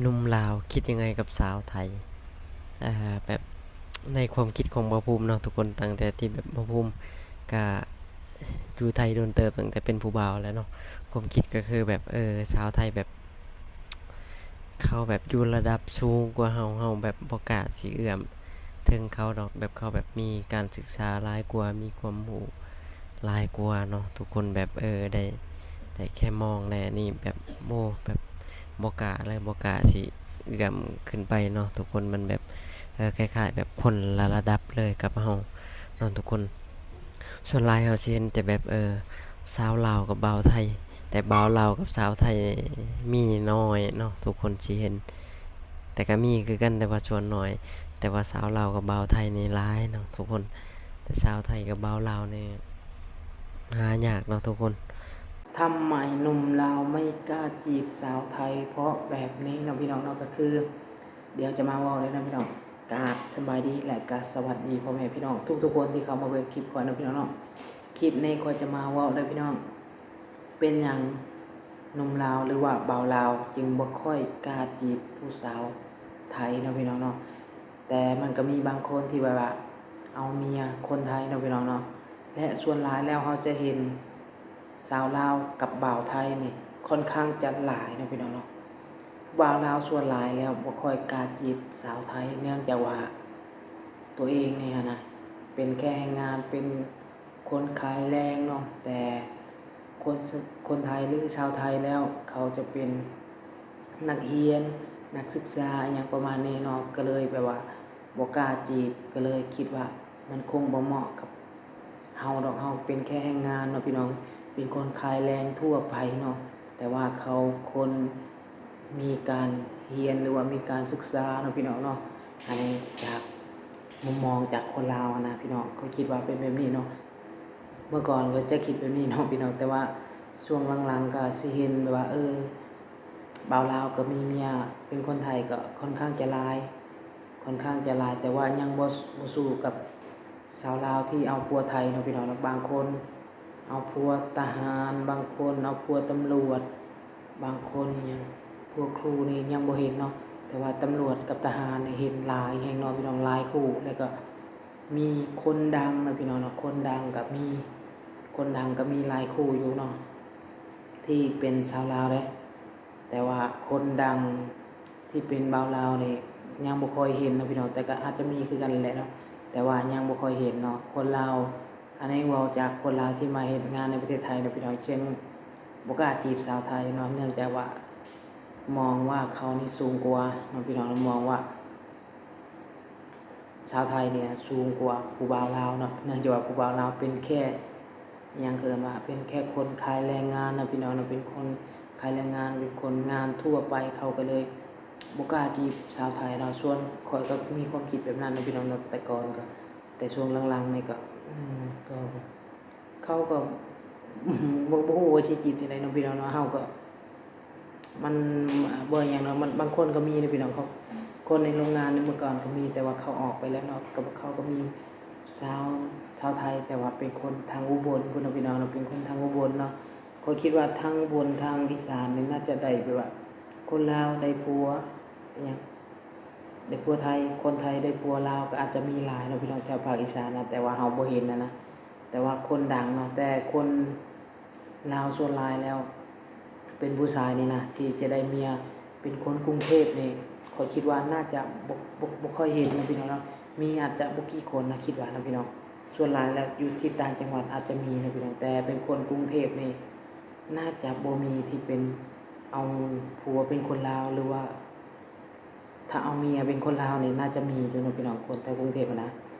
ໜຸ່ມລາວຄິດຍັງໄງກັບສາວໄທ? ອ່າ ແບບໃນຄວາມຄິດຂອງບ່າວພູມເນາະທຸກຄົນ, ຕັ້ງແຕ່ທີ່ແບບບ່າວພູມກະຢູ່ໄທດົນເຕີບ ຕັ້ງແຕ່ເປັນຜູ້ບ່າວແລ້ວເນາະ, ຄວາມຄິດກໍຄືແບບ ເອີ ຊາວໄທແບບ ເຂົາແບບຢູ່ລະດັບສູງກວ່າເຮົາ, ເຮົາແບບບໍ່ກ້າຊິເອື້ອມເຖິງເຂົາດອກ, ແບບເຂົາແບບມີການສຶກສາຫຼາຍກວ່າ, ມີຄວາມຮູ້ຫຼາຍກວ່າເນາະທຸກຄົນ, ແບບ ເອີ ໄດ້ ໄດ້ແຄ່ມອງແລະນີ້ແບບ ໂອ້ ແບບບໍ່ກ້າເລີຍ, ບໍ່ກ້າຊິເອື້ອມຂຶ້ນໄປເນາະທຸກຄົນ, ມັນແບບ ເອີ ຄ້າຍໆແບບຄົນລະລະດັບເລີຍກັບເຮົາເນາະທຸກຄົນ. ສ່ວນຫຼາຍເຮົາຊິເຫັນແຕ່ແບບ ເອີ ຊາວລາວກັບບ່າວໄທ, ແຕ່ບ່າວລາວກັບສາວໄທມີໜ້ອຍເນາະ ທຸກຄົນຊິເຫັນ, ແຕ່ກໍມີຄືກັນ ແຕ່ວ່າສ່ວນໜ້ອຍ, ແຕ່ວ່າຊາວລາວກັບບ່າວໄທນີ້ຫຼາຍເນາະທຸກຄົນ, ແຕ່ຊາວໄທກັບບ່າວລາວນີ້ຫາຍາກເນາະທຸກຄົນ. ທຳໄມໜຸ່ມລາວໄມ່ກ້າຈີບສາວໄທ ເພາະແບບນີ້ເນາະພີ່ນ້ອງເນາະ, ກໍຄື ດຽວຈະມາເວົ້າເລີຍນະພີ່ນ້ອງ. ກາບສະບາຍດີ ແລະ ກະສະຫວັດດີພໍ່ແມ່ພີ່ນ້ອງທຸກໆຄົນທີ່ເຂົ້າມາເບິ່ງຄລິບຂ້ອຍນະພີ່ນ້ອງເນາະ. ຄລິບນີ້ຂ້ອຍຈະມາເວົ້າເດີພີ່ນ້ອງ, ເປັນຫຍັງໜຸ່ມລາວ ຫຼືວ່າບ່າວລາວຈຶ່ງບໍ່ຄ່ອຍກ້າຈີບຜູ້ສາວໄທເນາະພີ່ນ້ອງເນາະ. ແຕ່ມັນກໍມີບາງຄົນທີ່ແບບວ່າເອົາເມຍຄົນໄທເນາະພີ່ນ້ອງເນາະ, ແລະ ສ່ວນຫຼາຍແລ້ວເຮົາຈະເຫັນ ສາວລາວກັບບ່າວໄທນີ້ຂ້ອນຂ້າງຈະຫຼາຍເນາະພີ່ນ້ອງເນາະ. ບ່າວລາວສ່ວນຫຼາຍແລ້ວບໍ່ຄ່ອຍກ້າຈີບສາວໄທ ເນື່ອງຈາກວ່າຕົວເອງນີ້ຫັ້ນນະ ເປັນແຄ່ແຮງງານ ເປັນຄົນຂາຍແຮງເນາະ, ແຕ່ຄົນ ຄົນໄທ ຫຼື ຊາວໄທແລ້ວ ເຂົາຈະເປັນນັກຮຽນ ນັກສຶກສາ ອີ່ຫຍັງປະມານນີ້ເນາະ, ກໍເລີຍແບບວ່າບໍ່ກ້າຈີບ, ກໍເລີຍຄິດວ່າມັນຄົງບໍ່ເໝາະກັບ ເຮົາດອກ, ເຮົາເປັນແຄ່ແຮງງານເນາະພີ່ນ້ອງ, ເປັນຄົນຂາຍແຮງທົ່ວໄປເນາະ, ແຕ່ວ່າເຂົາຄົນມີການຮຽນ ຫຼືວ່າມີການສຶກສາເນາະພີ່ນ້ອງເນາະ. ອັນນີ້ຈາກມຸມມອງຈາກຄົນລາວນະພີ່ນ້ອງ, ຂ້ອຍຄິດວ່າເປັນແບບນີ້ເນາະ. ເມື່ອກ່ອນກໍຈະຄິດແບບນີ້ເນາະພີ່ນ້ອງ, ແຕ່ວ່າຊ່ວງຫຼັງໆກໍຊິເຫັນແບບວ່າ ເອີ ບ່າວລາວກໍມີເມຍເປັນຄົນໄທກໍຂ້ອນຂ້າງຈະຫຼາຍ, ຂ້ອນຂ້າງຈະຫຼາຍ, ແຕ່ວ່າຍັງບໍ່ ບໍ່ສູ້ກັບ ຊາວລາວທີ່ເອົາຜົວໄທເນາະພີ່ນ້ອງເນາະ. ບາງຄົນເອົາຜົວທະຫານ, ບາງຄົນເອົາຜົວຕຳຫຼວດ, ບາງຄົນອີ່ຫຍັງຜົວຄູນີ້ຍັງບໍ່ເຫັນເນາະ, ແຕ່ວ່າຕຳຫຼວດກັບທະຫານນີ້ເຫັນຫຼາຍແຮງເນາະພີ່ນ້ອງ, ຫຼາຍຄູ່. ແລ້ວກໍມີຄົນດັງເນາະພີ່ນ້ອງເນາະ, ຄົນດັງກໍມີ ຄົນດັງກໍມີຫຼາຍຄູ່ຢູ່ເນາະ ທີ່ເປັນຊາວລາວເດ້. ແຕ່ວ່າຄົນດັງທີ່ເປັນບ່າວລາວນີ້ຍັງບໍ່ຄ່ອຍເຫັນເນາະພີ່ນ້ອງ, ແຕ່ກໍອາດຈະມີຄືກັນແຫຼະເນາະ, ແຕ່ວ່າຍັງບໍ່ຄ່ອຍເຫັນເນາະ. ຄົນລາວ ອັນນີ້ເວົ້າຈາກຄົນລາວທີ່ມາເຮັດງານໃນປະເທດໄທເນາະພີ່ນ້ອງ, ຈຶ່ງບໍ່ກ້າຈີບສາວໄທເນາະ, ເນື່ອງຈາກວ່າມອງວ່າເຂົານີ້ສູງກວ່າເນາະພີ່ນ້ອງ, ມອງວ່າ ຊາວໄທນີ້ນະສູງກວ່າຜູ້ບ່າວລາວເນາະ, ເນື່ອງຈາກວ່າຜູ້ບ່າວລາວເປັນແຄ່ ຫຍັງ ເອີ້ນວ່າເປັນແຄ່ຄົນຂາຍແຮງງານເນາະພີ່ນ້ອງເນາະ, ເປັນຄົນຂາຍແຮງງານ ເປັນຄົນງານທົ່ວໄປ, ເຂົາກໍເລີຍບໍ່ກ້າຈີບສາວໄທເນາະ. ສ່ວນຂ້ອຍກໍມີຄວາມຄິດແບບນັ້ນເນາະພີ່ນ້ອງເນາະ, ແຕ່ກ່ອນກໍ ແຕ່ຊ່ວງຫຼັງໆນີ້ກໍ ອືມ ກໍ ເຂົາກໍ ບໍ່ ບໍ່ຮູ້ວ່າຊິຈີບຈັ່ງໃດເນາະພີ່ນ້ອງເນາະ. ເຮົາກໍ ມັນ ບໍ່ຫຍັງເນາະ, ມັນ ບາງຄົນກໍມີເດ້ພີ່ນ້ອງ, ເຂົາ ຄົນໃນໂຮງງານໃນເມື່ອກ່ອນກໍມີ, ແຕ່ວ່າເຂົາອອກໄປແລ້ວເນາະ, ກໍເຂົາກໍມີສາວ ຊາວໄທ, ແຕ່ວ່າເປັນຄົນທາງອຸບົນພຸ້ນເນາະພີ່ນ້ອງເນາະ, ເປັນຄົນທາງອຸບົນເນາະ. ຂ້ອຍຄິດວ່າທາງອຸບົນ ທາງອີສານນີ້ ໜ້າຈະໄດ້ແບບວ່າ ຄົນລາວໄດ້ຜົວ ອີ່ຫຍັງ ໄດ້ຜົວໄທ, ຄົນໄທໄດ້ຜົວລາວ ກໍອາດຈະມີຫຼາຍເນາະພີ່ນ້ອງ ແຖວພາກອີສານນະ, ແຕ່ວ່າເຮົາບໍ່ເຫັນນະນະ. ແຕ່ວ່າຄົນດັງເນາະ, ແຕ່ຄົນລາວສ່ວນຫຼາຍແລ້ວເປັນຜູ້ຊາຍນີ້ນະ ທີ່ຈະໄດ້ເມຍເປັນຄົນກຸງເທບນີ້ ຂ້ອຍຄິດວ່າໜ້າຈະບໍ່ ບໍ່ ບໍ່ຄ່ອຍເຫັນເນາະພີ່ນ້ອງເນາະ, ມີອາດຈະບໍ່ກີ່ຄົນນະ ຄິດວ່ານະພີ່ນ້ອງ. ສ່ວນຫຼາຍແລ້ວຢູ່ທີ່ຕ່າງຈັງຫວັດອາດຈະມີເນາະພີ່ນ້ອງ, ແຕ່ເປັນຄົນກຸງເທບນີ້ໜ້າຈະບໍ່ມີທີ່ເປັນ ເອົາຜົວເປັນຄົນລາວ ຫຼືວ່າ ຖ້າເອົາເມຍເປັນຄົນລາວນີ້ໜ້າຈະມີຢູ່ເນາະພີ່ນ້ອງ, ຄົນແຖວກຸງເທບຫັ້ນນະ,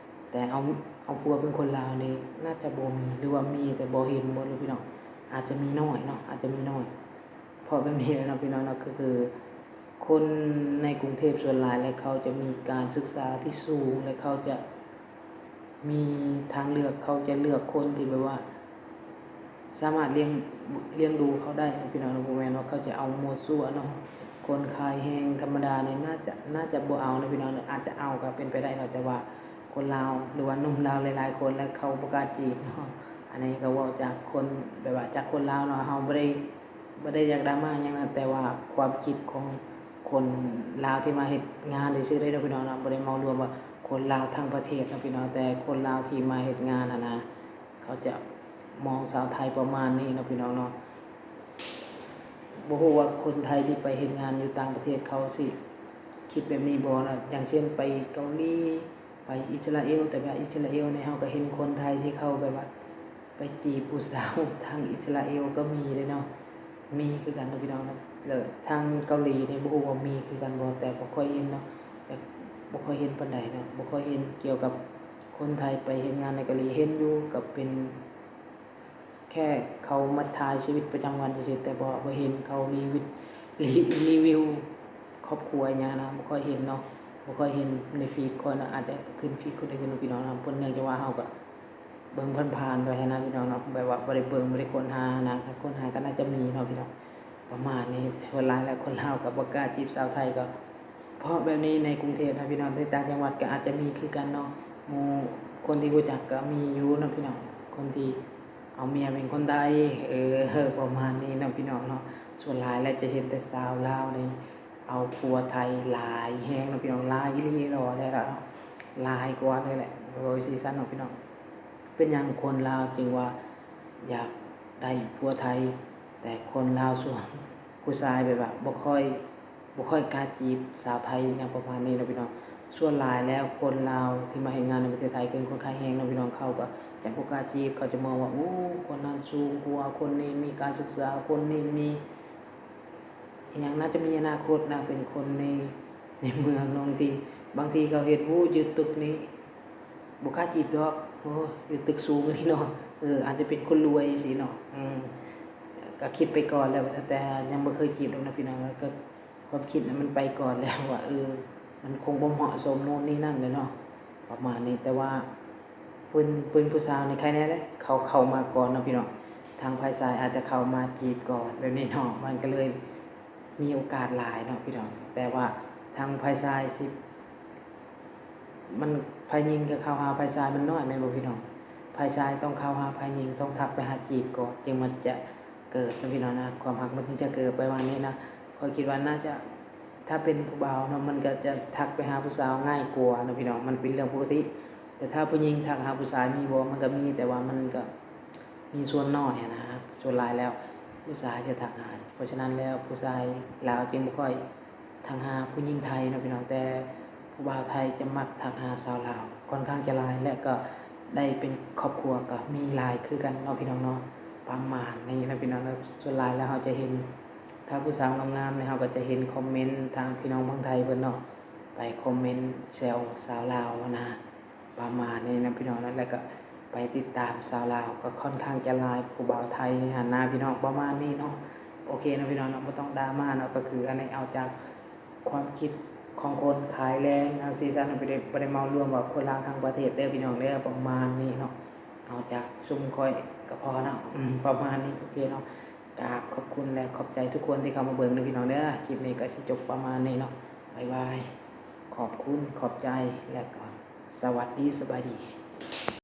ແຕ່ເອົາ ເອົາຜົວເປັນຄົນລາວນີ້ໜ້າຈະບໍ່ມີ ຫຼືວ່າມີແຕ່ບໍ່ເຫັນບໍ່ຮູ້ພີ່ນ້ອງ, ອາດຈະມີໜ້ອຍເນາະ ອາດຈະມີໜ້ອຍ. ເພາະແບບນີ້ແຫຼະເນາະພີ່ນ້ອງເນາະ, ກໍຄືຄົນໃນກຸງເທບສ່ວນຫຼາຍແລ້ວ ເຂົາຈະມີການສຶກສາທີ່ສູງ ແລະ ເຂົາຈະ ມີທາງເລືອກ, ເຂົາຈະເລືອກຄົນທີ່ແບບວ່າສາມາດລ້ຽງ ລ້ຽງດູເຂົາໄດ້ເນາະພີ່ນ້ອງເນາະ, ບໍ່ແມ່ນວ່າເຂົາຈະເອົາມົ້ວຊົ່ວເນາະ. ຄົນຂາຍແຮງທຳມະດານີ້ໜ້າຈະ ໜ້າຈະບໍ່ເອົາເນາະພີ່ນ້ອງເນາະ, ອາດຈະເອົາກໍເປັນໄປໄດ້ເນາະ, ແຕ່ວ່າຄົນລາວ ຫຼືວ່າໜຸ່ມລາວຫຼາຍໆຄົນແລ້ວ ເຂົາບໍ່ກ້າຈີບເນາະ. ອັນນີ້ກໍເວົ້າຈາກຄົນ ແບບວ່າຈາກຄົນລາວເນາະ, ເຮົາບໍ່ໄດ້ ບໍ່ໄດ້ຢາກດຣາມາຫຍັງນະ, ແຕ່ວ່າຄວາມຄິດຂອງ ຄົນລາວທີ່ມາເຮັດງານຊື່ໆເດີເນາະພີ່ນ້ອງເນາະ, ບໍ່ໄດ້ເໝົາລວມວ່າຄົນລາວທັງປະເທດເນາະພີ່ນ້ອງ, ແຕ່ຄົນລາວທີ່ມາເຮັດງານຫັ້ນນະ ເຂົາຈະມອງຊາວໄທປະມານນີ້ເນາະພີ່ນ້ອງເນາະ. ບໍ່ຮູ້ວ່າຄົນໄທທີ່ໄປເຮັດງານຢູ່ຕ່າງປະເທດເຂົາຊິຄິດແບບນີ້ບໍ່ເນາະ, ຢ່າງເຊັ່ນໄປເກົາຫຼີ ໄປອິດສະຣາເອວ, ແຕ່ວ່າອິດສະຣາເອວນີ້ເຮົາກໍເຫັນຄົນໄທທີ່ເຂົາແບບວ່າໄປຈີບຜູ້ສາວທາງອິດສະຣາເອວກໍມີເດ້ເນາະ, ມີຄືກັນເນາະພີ່ນ້ອງເນາະ. ແລ້ວທາງເກົາຫຼີນີ້ບໍ່ຮູ້ວ່າມີຄືກັນບໍ່, ແຕ່ບໍ່ຄ່ອຍເຫັນເນາະ, ຈະບໍ່ຄ່ອຍເຫັນປານໃດເນາະ, ບໍ່ຄ່ອຍເຫັນກ່ຽວກັບຄົນໄທໄປເຮັດງານໃນເກົາຫຼີ. ເຫັນຢູ່ກໍເປັນ ແຄ່ເຂົາມາຖ່າຍຊີວິດປະຈຳວັນຊື່ໆ, ແຕ່ບໍ່ ບໍ່ເຫັນເຂົາລີວິດ ລີ ຣີວິວຄອບຄົວຫຍັງນະ, ບໍ່ຄ່ອຍເຫັນເນາະ, ບໍ່ຄ່ອຍເຫັນໃນຟີດຂ້ອຍເນາະ, ອາດຈະຂຶ້ນຟີດຄົນອື່ນເນາະພີ່ນ້ອງເນາະ. ເພາະເນື່ອງຈາກວ່າເຮົາກໍເບິ່ງຜ່ານໆໄປຫັ້ນນະພີ່ນ້ອງເນາະ, ແບບວ່າບໍ່ໄດ້ເບິ່ງ ບໍ່ໄດ້ຄົ້ນຫານະ, ຖ້າຄົ້ນຫາກໍໜ້າຈະມີເນາະພີ່ນ້ອງ. ປະມານນີ້, ສ່ວນຫຼາຍແລ້ວຄົນລາວກໍບໍ່ກ້າຈີບສາວໄທ ກໍ ເພາະແບບນີ້ໃນກຸງເທບນະພີ່ນ້ອງ, ໃນຕ່າງຈັງຫວັດກໍອາດຈະມີຄືກັນເນາະ, ໝູ່ຄົນທີ່ຮູ້ຈັກກໍມີຢູ່ເນາະພີ່ນ້ອງ, ຄົນທີ່ເອົາເມຍເປັນຄົນໄທ. ເອີ ປະມານນີ້ເນາະພີ່ນ້ອງເນາະ. ສ່ວນຫຼາຍແລ້ວຈະເຫັນແຕ່ສາວລາວນີ້ເອົາຜົວໄທຫຼາຍແຮງເນາະພີ່ນ້ອງ, ຫຼາຍອີ່ຫຼີເນາະ, ຫຼາຍກວ່ານີ້ແຫຼະ, ໂດຍຊີ້ຊັ້ນເນາະພີ່ນ້ອງ. ເປັນຫຍັງຄົນລາວຈຶ່ງວ່າຢາກໄດ້ຜົວໄທ, ແຕ່ຄົນລາວສ່ວນ ຜູ້ຊາຍແບບວ່າບໍ່ຄ່ອຍ ບໍ່ຄ່ອຍກ້າຈີບສາວໄທຫຍັງປະມານນີ້ເນາະພີ່ນ້ອງ. ສ່ວນຫຼາຍແລ້ວຄົນລາວທີ່ມາເຮັດງານໃນປະເທດໄທ ເປັນຄົນຂາຍແຮງເນາະພີ່ນ້ອງ, ເຂົາກໍຈະບໍ່ກ້າຈີບ, ເຂົາຈະມອງວ່າ ໂອ້ ຄົນນັ້ນສູງກວ່າ, ຄົນນີ້ມີການສຶກສາ, ຄົນນີ້ມີອີ່ຫຍັງ ໜ້າຈະມີອະນາຄົດນະ, ເປັນຄົນໃນ ໃນເມືອງເນາະ. ບາງທີ ບາງທີເຂົາເຫັນ ໂອ້ ຍຶດຕຶກນີ້ ບໍ່ກ້າຈີບດອກ, ໂອ້ຍ ຢູ່ຕຶກສູງນີ້ເນາະ, ເອີ ອາດຈະເປັນຄົນລວຍຊີ້ເນາະ. ອືມ ກໍຄິດໄປກ່ອນແລ້ວ, ແຕ່ຍັງບໍ່ເຄີຍຈີບດອກນະພີ່ນ້ອງ, ກໍຄວາມຄິດນະມັນໄປກ່ອນແລ້ວວ່າ ເອີ ມັນຄົງບໍ່ເໝາະສົມໂນ່ນນີ້ນັ້ນແຫຼະເນາະ, ປະມານນີ້. ແຕ່ວ່າເພິ່ນ ເພິ່ນຜູ້ສາວນີ້ໃຄແດ່ເດ້, ເຂົາເຂົ້າມາກ່ອນເນາະພີ່ນ້ອງ, ທາງຝ່າຍຊາຍອາດຈະເຂົ້າມາຈີບກ່ອນແບບນີ້ເນາະ, ມັນກໍເລີຍ ມີໂອກາດຫຼາຍເນາະພີ່ນ້ອງ. ແຕ່ວ່າທາງຝ່າຍຊາຍຊິ ມັນ ຝ່າຍຍິງກໍເຂົ້າຫາຝ່າຍຊາຍມັນໜ້ອຍແມ່ນບໍ່ພີ່ນ້ອງ? ຝ່າຍຊາຍຕ້ອງເຂົ້າຫາຝ່າຍຍິງ, ຕ້ອງທັກໄປຫາຈີບກ່ອນ ຈຶ່ງມັນຈະເກີດເນາະພີ່ນ້ອງນະ, ຄວາມຮັກມັນຈຶ່ງຈະເກີດ ປະມານນີ້ນະ. ຂ້ອຍຄິດວ່າໜ້າຈະ ຖ້າເປັນຜູ້ບ່າວເນາະ ມັນກໍຈະທັກໄປຫາຜູ້ສາວງ່າຍກວ່າເນາະພີ່ນ້ອງ, ມັນເປັນເລື່ອງປົກກະຕິ. ແຕ່ຖ້າຜູ້ຍິງທັກຫາຜູ້ຊາຍມີບໍ່? ມັນກໍມີ ແຕ່ວ່າມັນກໍ ມີສ່ວນໜ້ອຍຫັ້ນນະ, ສ່ວນຫຼາຍແລ້ວຜູ້ຊາຍຈະທັກຫາ. ເພາະສະນັ້ນແລ້ວຜູ້ຊາຍລາວຈຶ່ງບໍ່ຄ່ອຍທັກຫາຜູ້ຍິງໄທເນາະພີ່ນ້ອງ, ແຕ່ຜູ້ບ່າວໄທຈະມັກທັກຫາສາວລາວ ຂ້ອນຂ້າງຈະຫຼາຍ ແລະກໍໄດ້ເປັນຄອບຄົວກໍມີຫຼາຍຄືກັນເນາະພີ່ນ້ອງເນາະ. ປະມານນີ້ເນາະພີ່ນ້ອງເນາະ, ສ່ວນຫຼາຍແລ້ວເຮົາຈະເຫັນ ຖ້າຜູ້ສາວງາມໆນີ້ ເຮົາກໍຈະເຫັນຄອມເມັນທາງພີ່ນ້ອງຝັ່ງໄທເພິ່ນເນາະ, ໄປຄອມເມັນແຊວສາວລາວຫັ້ນນະ. ປະມານນີ້ນະພີ່ນ້ອງເນາະ, ແລ້ວກໍໄປຕິດຕາມສາວລາວກໍຂ້ອນຂ້າງຈະຫຼາຍ, ຜູ້ບ່າວໄທຫັ້ນນະພີ່ນ້ອງ. ປະມານນີ້ເນາະ, ໂອເຄເນາະພີ່ນ້ອງເນາະ, ບໍ່ຕ້ອງດຣາມາເນາະ, ກໍຄືອັນນີ້ເອົາຈາກຄວາມຄິດຂອງຄົນຂາຍແຮງເອົາຊີ້ຊັ້ນ, ບໍ່ໄດ້ ບໍ່ໄດ້ເໝົາລວມວ່າຄົນລາວທັງປະເທດເດີພີ່ນ້ອງເດີ. ປະມານນີ້ເນາະ, ເອົາຈາກຊຸມຂ້ອຍກໍພໍເນາະ, ປະມານນີ້ ໂອເຄເນາະ. ກາບຂອບຄຸນ ແລະ ຂອບໃຈທຸກຄົນທີ່ເຂົ້າມາເບິ່ງເດີພີ່ນ້ອງເດີ. ຄລິບນີ້ກໍຊິຈົບປະມານນີ້ເນາະ, ບາຍບາຍ, ຂອບຄຸນ ຂອບໃຈ ແລະກໍ ສະຫວັດດີ ສະບາຍດີ.